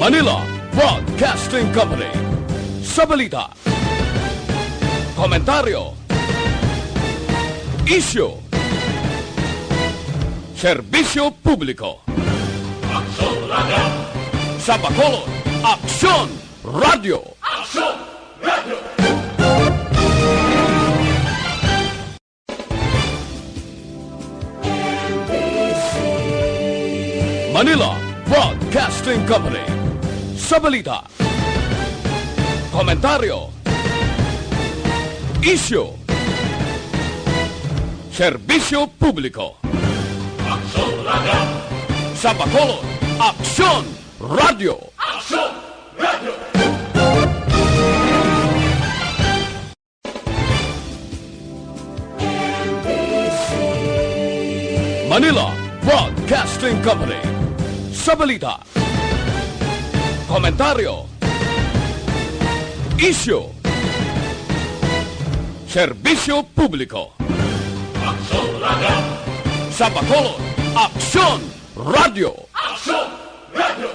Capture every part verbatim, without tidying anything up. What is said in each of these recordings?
Manila Broadcasting Company. Sa balita, komentaryo, isyu, serbisyo publiko. Aksyon Radio. Sa Bacolod, Aksyon Radio. Aksyon Radio. Manila Broadcasting Company. Sa balita, komentaryo, isyu, serbisyo publiko. Aksyon Radio. Sa Bacolod, Aksyon Radio. Aksyon Radio. Manila Broadcasting Company. Sa balita, komentaryo, isyu, serbisyo publiko. Aksyon Radio. Sa Bacolod, Aksyon Radio. Aksyon Radio.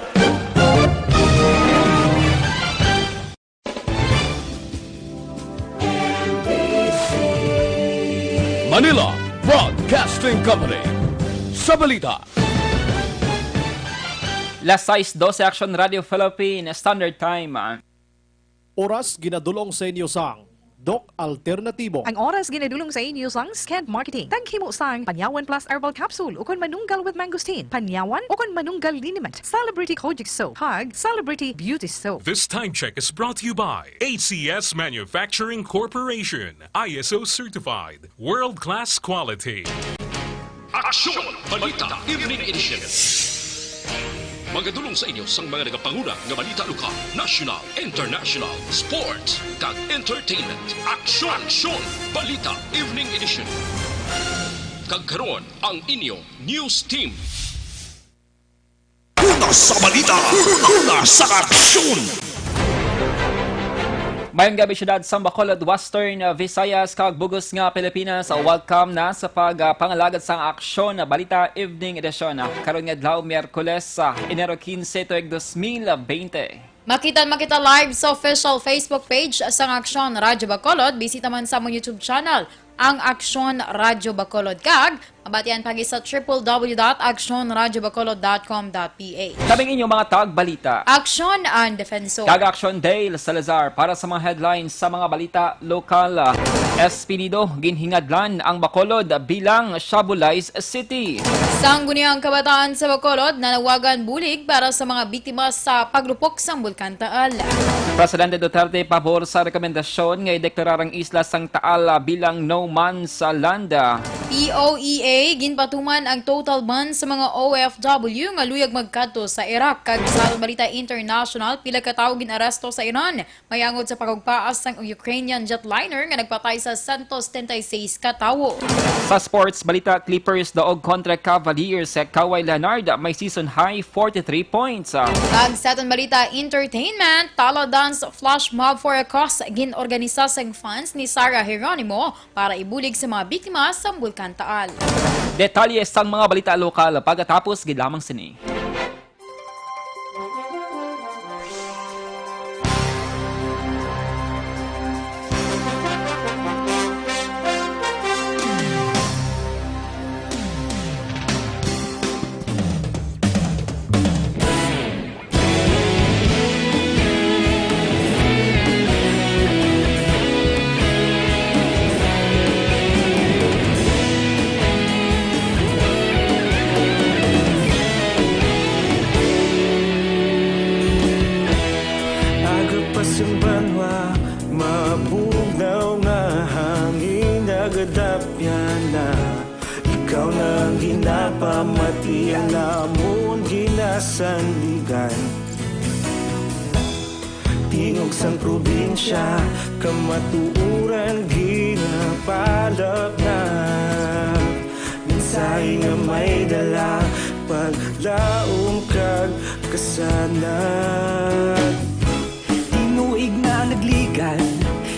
Manila Broadcasting Company. Sa balita, las sais dose, Aksyon Radio Philippine Standard Time. Oras ginadulong sa inyo sang Doc Alternatibo. Ang oras ginadulong sa inyo sang Sked Marketing. Taghimo sang Panyawan Plus Herbal Capsule ukon Manunggal with Mangosteen, Panyawan ukon Manunggal Liniment, Celebrity Kojic Soap, kag Celebrity Beauty Soap. This time check is brought to you by A C S Manufacturing Corporation, I S O certified, world-class quality. Aksyon! Balita Evening Edition. Magadulong sa inyo sang mga nagapanguna nga balita lokal, national, international, sports, kag entertainment. Aksyon! Aksyon! Balita Evening Edition. Kag karon, ang inyo news team. Una sa balita, una sa aksyon. Mayong gabi, siyudad sang Bacolod, Western Visayas, kag bug-os nga Pilipinas. Welcome na sa pag, ah, pangalagad sang Aksyon Balita Evening Edition. Karon nga adlaw, Miyerkules, ah, Enero quince, tuig dos mil bente. Makita, makita live sa official Facebook page sang Aksyon Radyo Bacolod. Bisita man sa among YouTube channel, ang Aksyon Radyo Bacolod, kag mabatian pa gid sa triple W dot aksyon radyo bacolod dot com dot P H. Kami ang inyong mga tagbalita, Aksyon and Defensor, kag Aksyon Dale Salazar, para sa mga headlines sa mga balita lokal. Espinido, ginhingadlan ang Bacolod bilang Shabu-lized City. Sangguniang Kabataan sa Bacolod nanawagan bulig para sa mga biktima sa paglupok sang Bulkan Taal. Presidente Duterte pabor sa rekomendasyon nga ideklarar ang isla sang Taal bilang no man's land. P O E A, ginpatuman ang total ban sa mga O F W nga luyag magkadto sa Iraq. Kag sa Balita International, pila ka tawo gin-aresto sa Iran mayangod sa pagugpaas sang Ukrainian jetliner nga nagpatay sa sento setenta y seis ka tawo. Sa sports balita, Clippers daog kontra Cavaliers, Kawhi Leonard may season high forty-three points. Kag sa aton balita entertainment, Tala Dance Flash Mob for a Cause gin-organisa sang fans ni Sarah Geronimo para ibulig sa mga biktima sa Bulkan Taal. Detalye sang mga balita lokal pagkatapos gid lamang sini. Aga pa sang banwa, mabugnaw nga hangin, nagadapyan na. Ikaw na ang ginapamati, ang amon ginasandigan. Tingog sang probinsya, kamatuoran ginapalapnap. Mensahe nga may dala, paglaom kag kasanag. Tinuig na nagligan,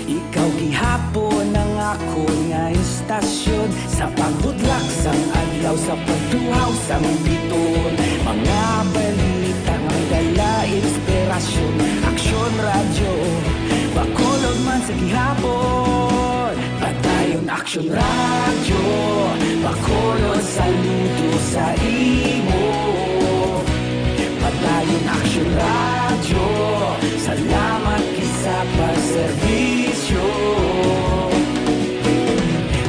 ikaw gihapon ang akon nga istasyon. Sa pagbutlak sang adlaw, sa pagtuhaw sang biton, mga balita nga may dala, inspirasyon. Aksyon Radyo, Bacolod, saludo sa imo. Padayon Aksyon Radyo, salamat gid sa pagserbisyo.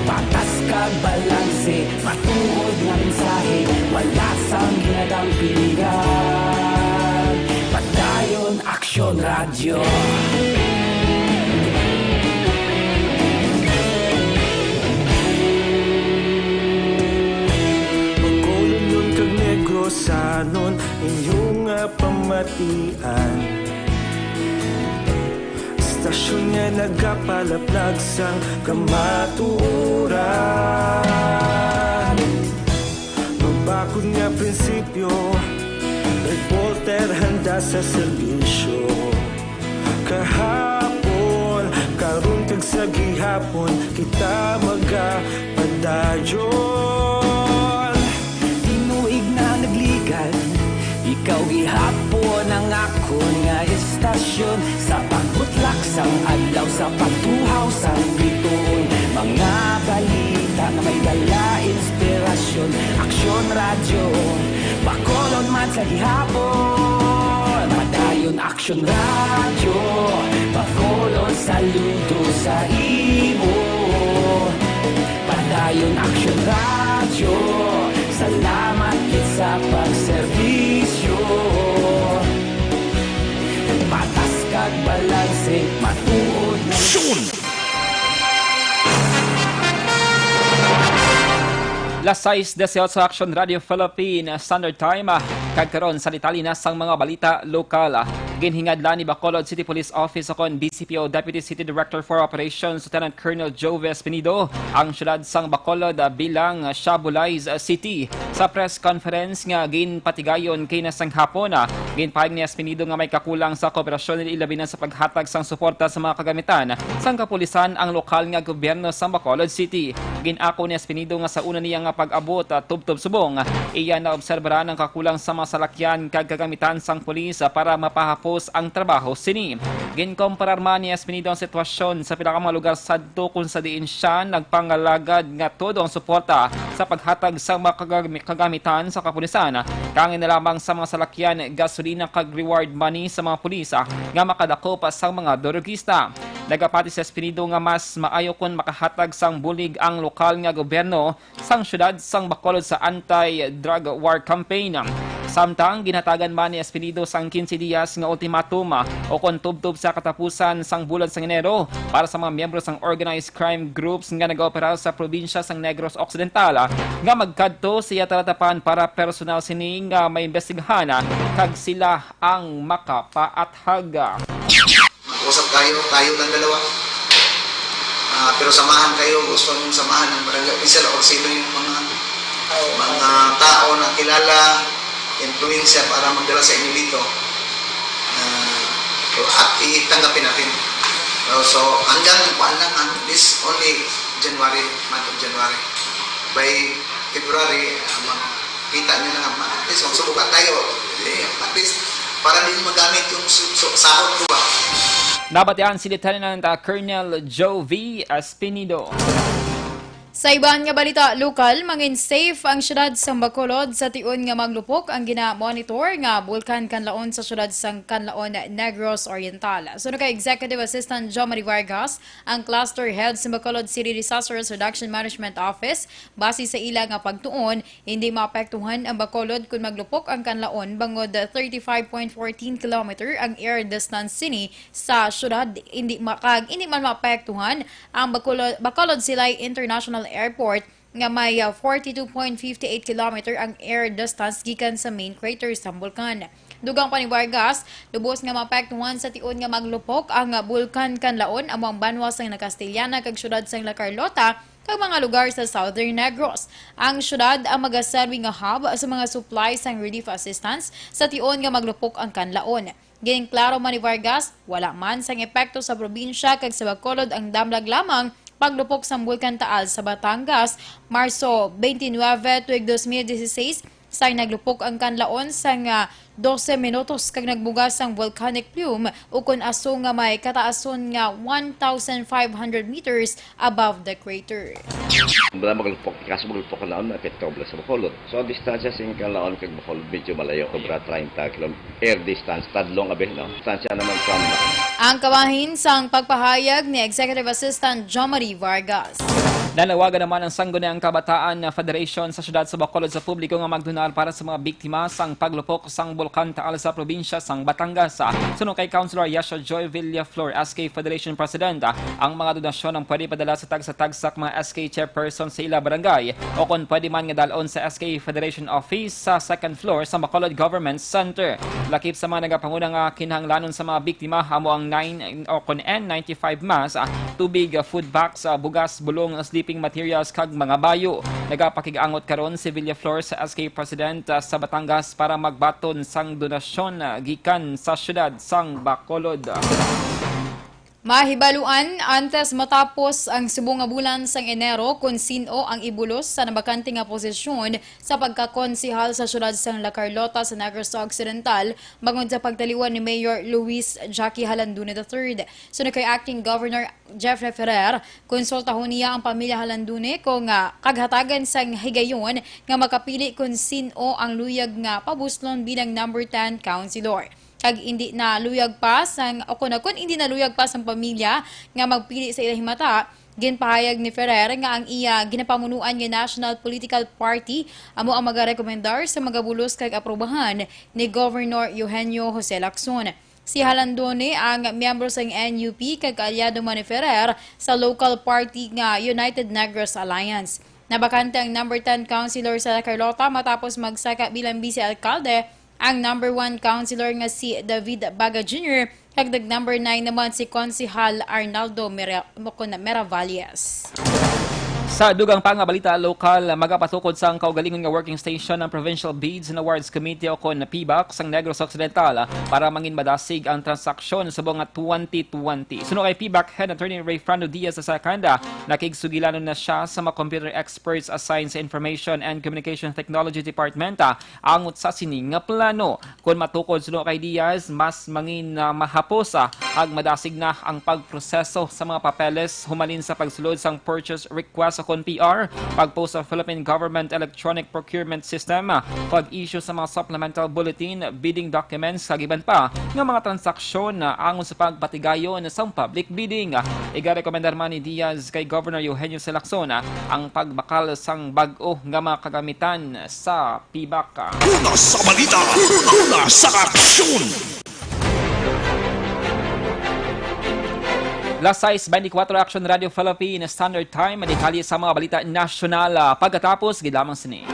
Patas kag balanse, matuod nga mensahe, wala sang ginadampingan. Padayon Aksyon Radyo. Bacolodnon kag Negrosanon, inyo nga pamatian. Istasyon nga nagapalaplag sang kamatuoran. Mabakod nga prinsipyo, reporter handa sa serbisyo. Kahapon, karon kag sa gihapon, kita magapadayon. Tinuig na nagligad, ikaw gihapon ang akon nga istasyon. Sa pagbutlak sang adlaw, sa pagtuhaw sang bituon, mga balita nga may dala inspirasyon. Aksyon Radyo, Bacolod man sa gihapon. Padayon Aksyon Radyo, Bacolod, saludo sa imo. Padayon Aksyon Radyo, salamat gid sa pagserbisyo. Patas kag balanse, matuod na Aksyon! Las sais disiotso sa Aksyon Radio Philippine Standard Time, ah, kag karon sa detalye na sang mga balita lokal. Ah, ginhingadlan ni Bacolod City Police Office ukon B C P O Deputy City Director for Operations, Lieutenant Colonel Jove Espinido, ang siyudad sang Bacolod, ah, bilang, ah, Shabolized, ah, City. Sa press conference nga ginpatigayon kay na sang hapon, ah, ginpahayag ni Espinido nga may kakulang sa kooperasyon, ilabi na sa paghatag sang suporta sa mga kagamitan sang kapulisan ang lokal nga gobyerno sa Bacolod City. Gin-ako ni Espinido nga sa una niya nga pag-abot, ah, tubtob subong, iya naobserbaran ang kakulang sa mga salakyan kag kagamitan sang pulis, ah, para mapahapos ang trabaho sini. Ginkomparar man ni Espinido ang sitwasyon sa pila ka mga lugar sadto kung sa diin siya nagpangalagad nga todo ang suporta sa paghatag sa mga kagami-, kagamitan sa kapulisan, kangin na lamang sa mga salakyan, gasolina kag reward money sa mga pulis, ah, nga makadakop sa mga durugista. Nagapati si Espinido nga mas maayo kon makahatag sang bulig ang lokal nga gobyerno sang siyudad sang Bacolod sa anti-drug war campaign. Samtang ginhatagan man ni Espinido sang quince dias nga ultimatum, ah, ukon tubtob sa katapusan sang bulan sang Enero para sa mga miyembro sang organized crime groups nga nagaopera sa probinsya sang Negros Occidental, ah, nga magkadto sa iya talatapan para personal sini nga maimbestigahan, ah, kag sila ang makapaathag. Mag-usap kayo, kayo lang dalawa. Ah, pero samahan kayo, gusto mong samahan ng barangay official or sino yung mga, mga tao na kilala, influensya para magdala sa inyo dito. Ah, at itanggapin natin. So, so, hanggang kuan lang, ano, this only January, month of January. By February, ah, makita nyo na nga, at least magsubukan tayo. Eh, at least, para din magamit yung su-, su-, sahod ko ba? Nabatian si Lieutenant, ah, Colonel Joe V. Espinido. Sa iban nga balita lokal, mangin safe ang siyudad sa Bacolod sa tion nga maglupok ang gina-monitor nga Bulkan Kanlaon sa siyudad sang Kanlaon, Negros Oriental. Suno kay Executive Assistant Jomari Vargas, ang cluster head sa Bacolod City Disaster Risk Reduction Management Office, base sa ila nga pagtuon, hindi maapektuhan ang Bacolod kon maglupok ang Kanlaon, bangod thirty-five point fourteen kilometer ang air distance sini sa syudad. Hindi ma-, kag hindi man maapektuhan ang Bacolod, Bacolod Silay International Airport, nga may, ah, forty-two point fifty-eight kilometer ang air distance gikan sa main crater sang bulkan. Dugang pa ni Vargas, lubos nga maapektuhan sa tion nga maglupok ang, ah, Bulkan Kanlaon, amo ang banwa sang La Castellana kag syudad sang La Carlota, kag mga lugar sa Southern Negros. Ang syudad ang magaserbi nga hub sa mga supply sang relief assistance sa tion nga maglupok ang Kanlaon. Ginklaro man ni Vargas, wala man sang epekto sa probinsya kag sa Bacolod ang damlag lamang paglupok sang Bulkan Taal sa Batangas, Marso twenty-nine tuig dos mil dieciséis, Sa naglupok ang kanlaon sang, ah, dose minutos kag nagbuga sang volcanic plume ukon aso nga may kataason nga one thousand five hundred meters above the crater. Wala maglupok, kaso maglupok ka naon, maepekto bala sa Bacolod. So, ang distansya sing Canlaon kag Bacolod medyo malayo, sobra treinta kilom-, air distance, tadlong abi, no? Distansya naman from Ang kabahin sang pagpahayag ni Executive Assistant Jomari Vargas. Nanawagan naman ang Sangguniang Kabataan Federation sa siyudad sa Bacolod sa publiko nga magdunal para sa mga biktima sang paglupok sang Bulkan Taal sa probinsya sang Batangas. Suno kay Councilor Yasha Joy Villaflor, S K Federation President, ang mga donasyon ang pwede padala sa tagsa-tagsa ka mga S K chairperson sa ila barangay, o kon pwede man nga dal-on sa S K Federation Office sa second floor sa Bacolod Government Center. Lakip sa mga nagapanguna nga kinahanglanon sa mga biktima amo ang nine o kon N ninety-five mask, ah, tubig, ah, food packs, ah, bugas, bulong, sleeping materials, kag mga bayo. Nagapakig-angot karon si Villaflor sa S K President, ah, sa Batangas para magbaton sang donasyon, ah, gikan sa siyudad sang Bacolod. Mahibaluan antes matapos ang subong nga bulan sang Enero kon sin-o ang ibulos sa nabakante nga posisyon sa pagkakonsehal sa siyudad sang La Carlota sa Negros Occidental, bangod sa pagtaliwan ni Mayor Luis Jackie Jalandone the third. Suno kay Acting Governor Jeffrey Ferrer, konsultahon niya ang pamilya Jalandone kung, ah, kag hatagan sang higayon nga makapili kon sin-o ang luyag nga pabuslon bilang number ten councilor. Kag indi na luyag pa sang, o kon, kon indi na luyag pa sang pamilya nga magpili sa ila himata, ginpahayag ni Ferrer nga ang iya ginapamunuan nga national political party amo ang magarekomendar sa magabulos kag aprubahan ni Governor Eugenio Jose Lacson. Si Jalandone ang miyembro sang N U P kag kaalyado man ni Ferrer sa local party nga United Negros Alliance. Nabakante ang number ten councilor sa La Carlota matapos magsaka bilang vice alkalde ang number one councilor nga si David Baga Junior kag nag number nine naman si Konsehal Arnaldo Mira-, Mira-, Miravalles. Sa dugang pa nga balita lokal, magapatukod sang kaugalingon nga working station ang Provincial Bids and Awards Committee o kon PBAC sang Negros Occidental para mangin madasig ang transaksyon subong nga twenty twenty. Suno kay PBAC Head Attorney Rayfrando Diaz the second, nakigsugilanon na siya sa mga computer experts assigned sa Information and Communication Technology Department, ah, angot sa sini nga plano. Kon matukod suno kay Diaz, mas mangin, ah, mahapos, ah, ag madasig na ang pagproseso sa mga papeles humalin sa pagsulod sang purchase request o kon P R, pag-post sa Philippine Government Electronic Procurement System, ah, pag-issue sa mga supplemental bulletin, bidding documents, kag iban pa nga mga transaksyon, ah, angon sa pagpatigayon sang public bidding. Igarekomendar man ni Diaz kay Governor Eugenio Jose Lacson, ah, ang pagbakal sang bag-o nga mga kagamitan sa PBAC. Una sa balita, una sa aksyon. Las sais beintikwatro, Action Radio Philippine Standard Time. Detalye sa mga balita nasyonal, ah, pagkatapos gid lamang sini.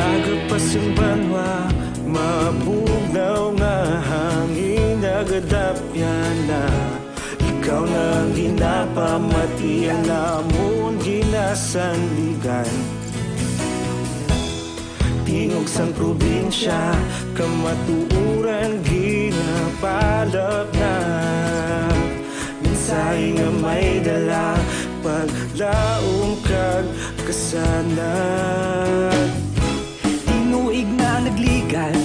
Aga pa sing banwa, mabugnaw nga hangin nagadapyan na. Ikaw na ang ginapamati, ang amon ginasandigan. Tingog sang probinsya, kamatuoran ginapalapna. Mensahe nga may dala, paglaom kag kasanag. Tinuig na nagligan,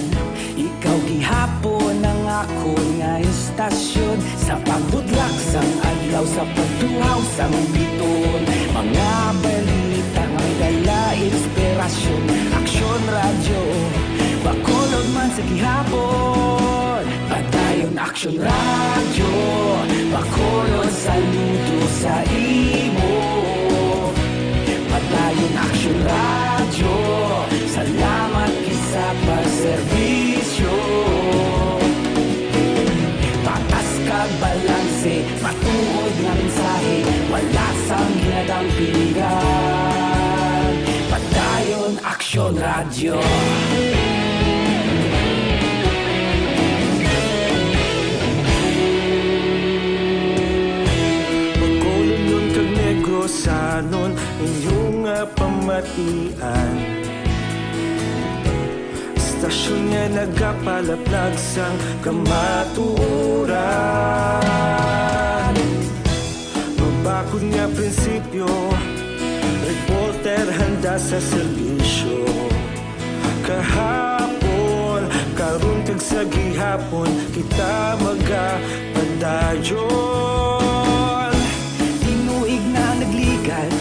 ikaw gihapon ang akon nga istasyon. Sa pagbudlak sang adlaw, sa pagtuhaw sang biton, mga balita may dala inspirasyon. Aksyon Radyo, Bacolod man sa gihapon. Padayon Aksyon Radyo, Bacolod, saludo sa imo. Padayon Aksyon Radyo, salamat gid sa pagserbisyo. Patas kag balanse, matuod nga mensahe, wala sang ginadampingan. Padayon Aksyon Radyo. Inyo nga pamatian, istasyon nga nagapalaplag sang kamatuoran. Mabakod nga prinsipyo, reporter handa sa serbisyo. Kahapon, karon kag sa gihapon, kita magapadayon. Tinuig na nagligad,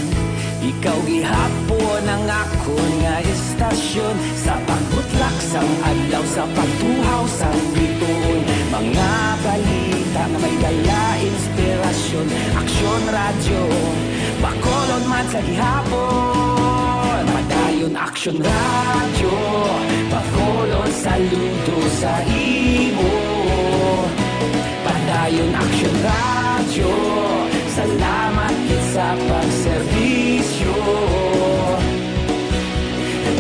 ikaw gihapon ang akon nga istasyon. Sa pagbutlak sang adlaw, sa pagtuhaw sang bituon, mga balita nga may dala inspirasyon. Aksyon Radyo, Bacolod man sa gihapon. Padayon Aksyon Radyo, Bacolod, saludo sa imo. Padayon Aksyon Radyo, salamat gid sa pagserbisyo.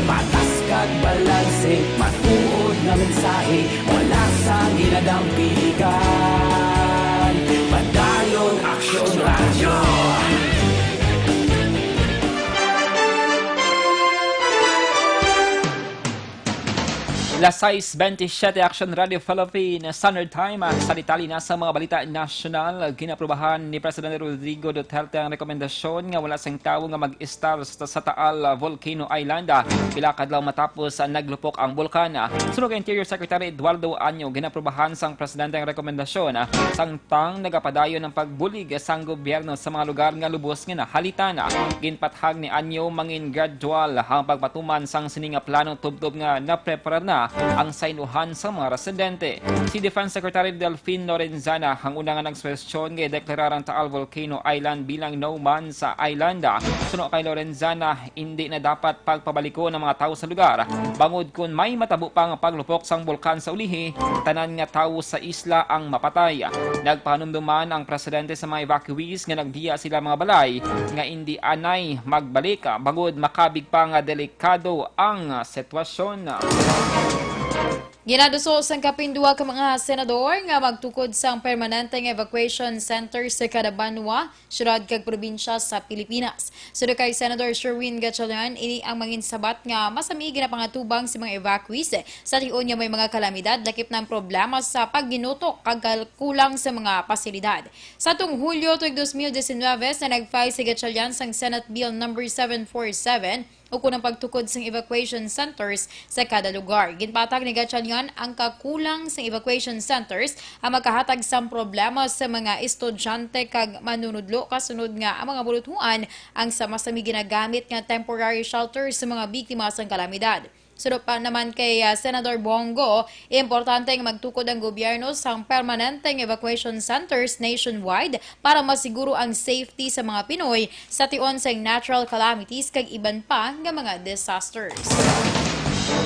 Patas kag balanse, matuod nga mensahe, wala sang ginadampigan. Padayon Aksyon Radyo. Las sais bentisiete, Action Radio Philippines Standard Time. Ah, sa detalye na sa mga balita nasyonal, ginaprubahan ni Presidente Rodrigo Duterte ang rekomendasyon nga wala sing tawo nga mag-istar sa, sa Taal Volcano Island, ah, pila ka adlaw matapos, ah, naglupok ang bulkan. Ah, suno kay Interior Secretary Eduardo Año, ginaprubahan sang presidente ang rekomendasyon, ah, sang tang nagapadayon ang pagbulig sang gobyerno sa mga lugar nga lubos nga nahalitan. Ginpathag ni Anyo mangin gradual ang pagpatuman sang sini nga plano tubtob nga napreparar na ang sainuhan sang mga residente. Si Defense Secretary Delfin Lorenzana ang una nga nagsuhestyon nga ideklarar ang Taal Volcano Island bilang no man's island. Suno kay Lorenzana, indi na dapat pagpabalikon ang mga tawo sa lugar, bangod kon may matabo pa nga paglupok sang bulkan sa ulihi, tanan nga tawo sa isla ang mapatay. Nagpahanumdom man ang presidente sa mga evacuees nga nagbiya sila mga balay nga indi anay magbalik, bangod makabig pa nga delikado ang sitwasyon. Ginaduso sang kapin duha ka mga senador nga magtukod sang permanenteng evacuation center sa kada banwa, syudad kag probinsya sa Pilipinas. Suno kay Senator Sherwin Gatchalian, ini ang manginsabat nga masami ginapangatubang sa mga evacuees sa tion nga may mga kalamidad, lakip na ang problema sa pagginutok kag kal-, kulang sa mga pasilidad. Sa tong Hulyo tuig dos mil diecinuebe, sa nag-file si Gatchalian sang Senate Bill number seven four seven, ukon ang pagtukod sang evacuation centers sa kada lugar. Ginpatag ni Gatchalian ang kakulang sang evacuation centers ang makahatag sang problema sa mga estudyante kag manunudlo, kasunod nga ang mga buluthuan ang sa masami ginagamit nga temporary shelter sa mga biktima sang kalamidad. Suno pa naman kay, ah, Senador Bong Go, importante nga magtukod ang gobyerno sang permanenteng evacuation centers nationwide para masiguro ang safety sa mga Pinoy sa tion sang natural calamities kag iban pa nga mga disasters.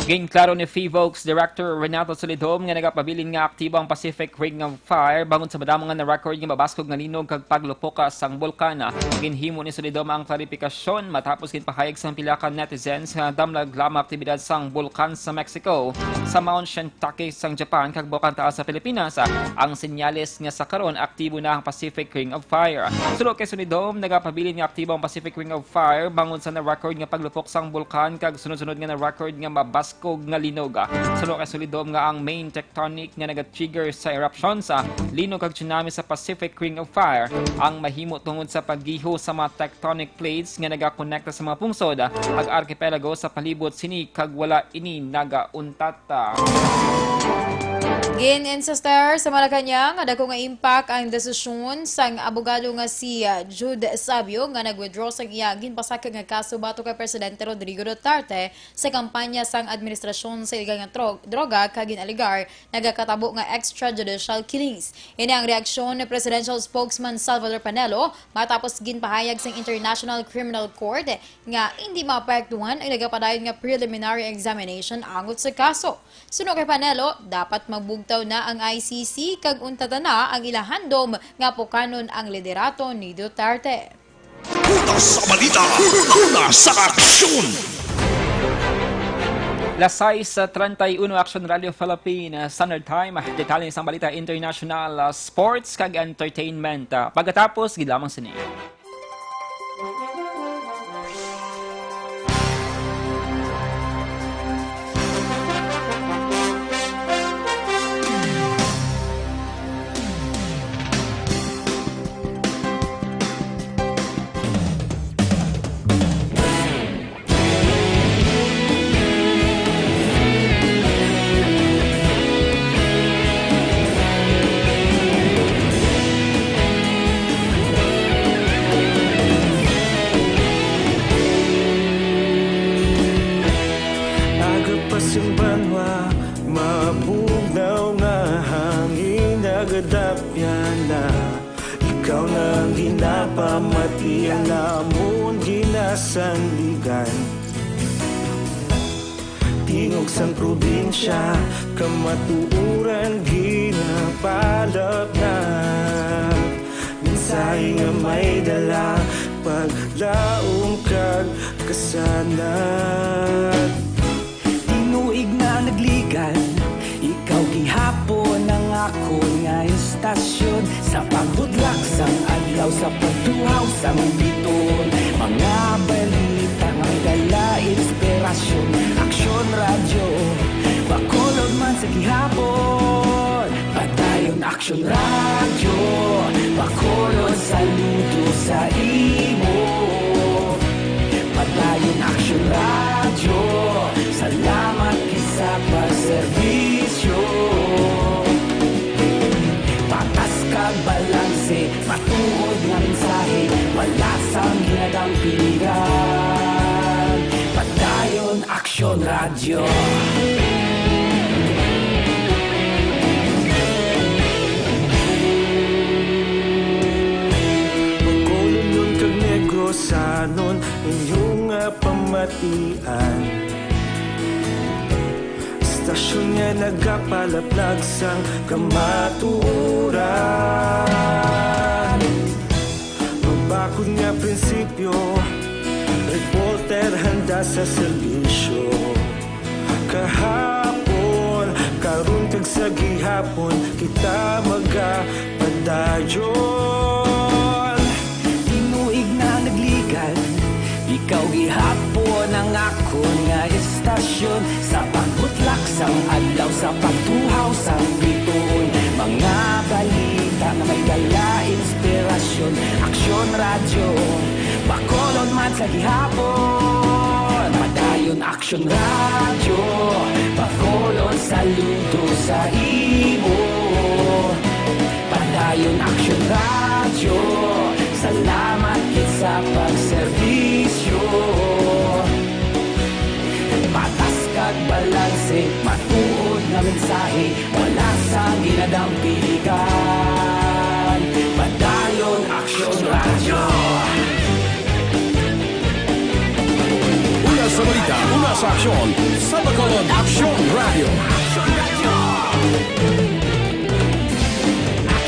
Ginklaro ni Fivox Director Renato Solidom nga nagapabilin nga aktibo ang Pacific Ring of Fire bangod sa madamo nga na-record nga mabaskog nga linog kag paglupoka sang bulkan. Ginhimo ni Solidom ang klarifikasyon matapos ginpahayag sang pila ka netizens nga damlag lamang aktibidad sang bulkan sa Mexico, sa Mount Shinta- Taki sang Japan kag Bukanta sa Pilipinas, ang senyales nga sa karon aktibo na ang Pacific Ring of Fire. Suno kay Solidom, nagapabilin nga aktibo ang Pacific Ring of Fire bangod sa na-record nga paglupok sang bulkan kag sunod-sunod nga na-record nga mabaskog nga linog. Suno kay Solidom nga ang main tectonic nga nag-trigger sa eruption sa linog kag tsunami sa Pacific Ring of Fire ang mahimo tungod sa paggiho sa mga tectonic plates nga nagakonekta sa mga pungsod kag arkipelago sa palibot sini kag wala ini nagauntat. Gin-insister sa Malacañang nga dako nga impact ang desisyon sang abogado nga si, ah, Jude Sabio nga nag-withdraw sang iya ginpasaka nga kaso batok kay Presidente Rodrigo Duterte sa kampanya sang administrasyon sa iligal nga tro-, droga kag gin-alegar nagakatabo nga extrajudicial killings. Ini ang reaksyon ni Presidential Spokesman Salvador Panelo matapos ginpahayag sang International Criminal Court nga indi maapektuhan ang nagapadayon nga preliminary examination angot sa kaso. Suno kay Panelo, dapat magbugtaw na ang I C C kag untatan na ang ila handom nga pukanon ang liderato ni Duterte. Una sa balita, una sa aksyon. Las sais treinta y uno, Action Radio Philippines Standard Time. Detalye sang balita international, ah, sports kag entertainment. Ah, pagkatapos, gid lamang sini. Nagadapyan na, ikaw na ang ginapamati, ang amon ginasandigan. Tingog sang probinsya, kamatuoran ginapalapnat. Mensahe nga may dala, paglaom kag kasanag. Tinuig na nagligan, ikaw gihapon ang akon nga istasyon. Sa pagbudlak sang adlaw, sa pagtuhaw sang bituon, mga balita nga may dala inspirasyon. Aksyon Radyo, Bacolod man sa gihapon. Padayon Aksyon Radyo, Bacolod, saludo sa imo. Padayon Aksyon Radyo, salamat gid sa pagserbisyo. Patas kag balanse, matuod nga mensahe, wala sang ginadampingan. Padayon Aksyon Radyo. Bacolodnon kag Negrosanon, inyo nga pamatian. Istasyon nga nagapalaplag sang kamatuoran. Mabakod nga prinsipyo, reporter handa sa serbisyo. Kahapon, karon kag sa gihapon, kita magapadayon. Tinuig na nagligan, ikaw gihapon ang akon nga istasyon. Sa pagbutlak sang adlaw, sa pagtuhaw sang bituon, mga balita nga may dala inspirasyon. Aksyon Radyo, Bacolod man sa gihapon. Padayon Aksyon Radyo, Bacolod, saludo sa imo. Padayon Aksyon Radyo, salamat gid sa pagserbisyo. Patas kag balanse, matuod nga mensahe, wala sang ginadampingan. Padayon Aksyon Radyo. Una sa balita, una sa aksyon, sa Bacolod Aksyon Radyo.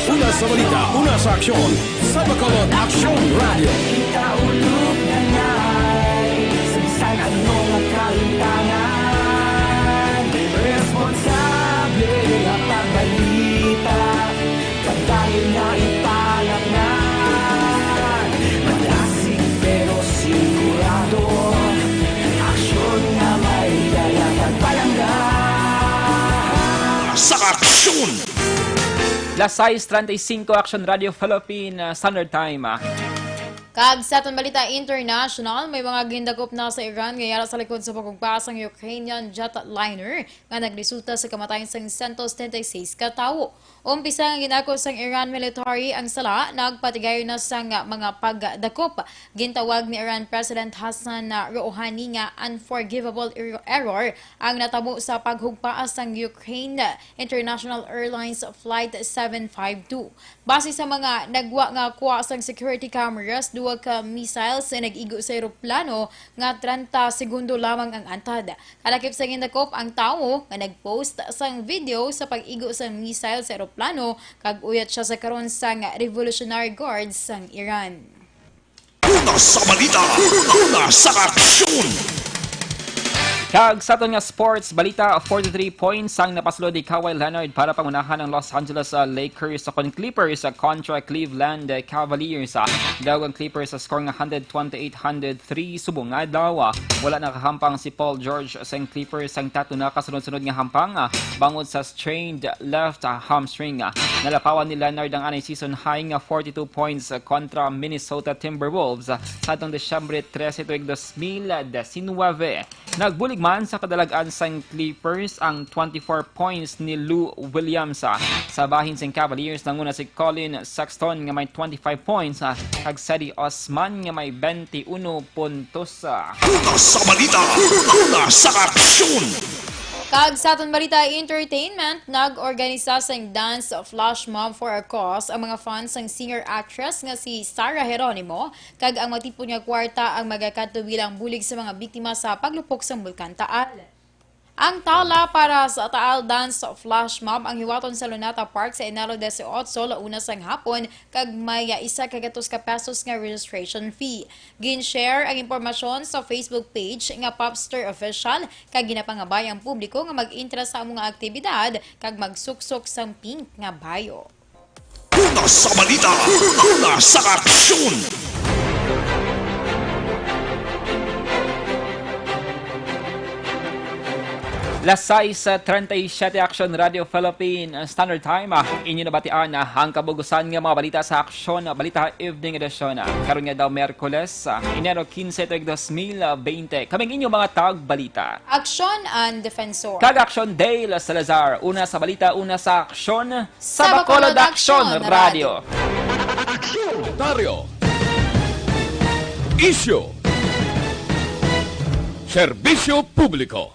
Una sa balita, una sa aksyon, sa Bacolod Aksyon Radyo. Kita ulog na ngay, sa bisan ano nga kalimtangan, responsable nga pagbalita. Padayon nga ipalapngan, madasig pero sigurado. Aksyon nga may dala pagpalangga. Sa aksyon! Las sais treinta y cinco, Action Radio Philippine, uh, Standard Time. Kag sa aton balita international, may mga gindakop na sa Iran nga yara sa likod sa paghugpas sang Ukrainian jetliner nga nagresulta sa kamatayon sang sento setenta y seis ka tawo. Umpisa nga ginako sang Iran military ang sala, nagpatigayon na sang mga pagdakop. Gintawag ni Iran President Hassan Rouhani nga unforgivable er-, error ang natabo sa paghugpaas sang Ukraine International Airlines Flight seven five two. Base sa mga nagwa nga kuha sang security cameras, duha ka missiles ang nag-igo sa eroplano nga treinta segundo lamang ang antad. Kalakip sa gindakop ang tawo nga nag-post sang video sa pag-igo sang missile sa eroplano, kag uyat sia sa karon sang Revolutionary Guards sang Iran. Una sa balita, una sa aksyon. Kag sa aton nga sports balita, forty-three points ang napasulod ni Kawhi Leonard para pangunahan ang Los Angeles, uh, Lakers sa kon Clippers, uh, kontra Cleveland, uh, Cavaliers. Uh, daog ang Clippers sa score nga hundred twenty-eight hundred three subong nga adlaw. Ah, wala nakahampang si Paul George sa Clippers sang tatlo na kasunod-sunod nga hampang, ah, bangod sa strained left, ah, hamstring. Ah, nalapawan ni Leonard ang anay season high nga forty-two points, ah, kontra Minnesota Timberwolves, ah, sadtong Disyembre trese tuig dos mil diecinuebe. Nagbulig man sa kadalag-an sang Clippers ang twenty-four points ni Lou Williams. Sa bahin sang Cavaliers, nanguna si Collin Sexton nga may twenty-five points, ah, kag Cedi Osman nga may twenty-one puntos. Una sa balita, una sa aksyon. Kag sa aton balita entertainment, nag-organisa sang dance flash mob for a cause ang mga fans sang singer-actress nga si Sarah Geronimo, kag ang matipon nga kwarta ang magakadto bilang bulig sa mga biktima sa paglupok sang Bulkan Taal. Ang tala para sa Taal Dance Flash Mob ang hiwaton sa Luneta Park sa Enero dieciocho, la una sang hapon, kag may isa ka gatos ka pesos nga registration fee. Gin-share ang impormasyon sa Facebook page nga Popstar Official, kag ginapangabay ang publiko nga mag-entra sa amo nga aktibidad kag magsuksok sang pink nga bayo. Una sa balita, una sa aksyon. Las sais treinta y siete, Action Radio Philippine Standard Time. Inyo nabatian ang kabugusan nga mga balita sa Aksyon Balita Evening Edition. Karon nga daw Miyerkules, Enero quince, tuig dos mil bente. Kami ang inyo mga tagbalita. Aksyon and Defensor. Kag Aksyon Dale Salazar. Una sa balita, una sa aksyon. Sa Bacolod Aksyon Radio. Komentaryo. Isyu. Serbisyo publiko.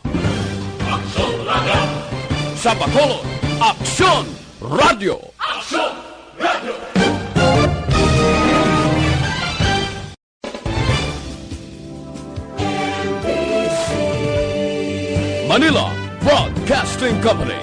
Sa Bacolod, Aksyon Radio. Manila Broadcasting Company.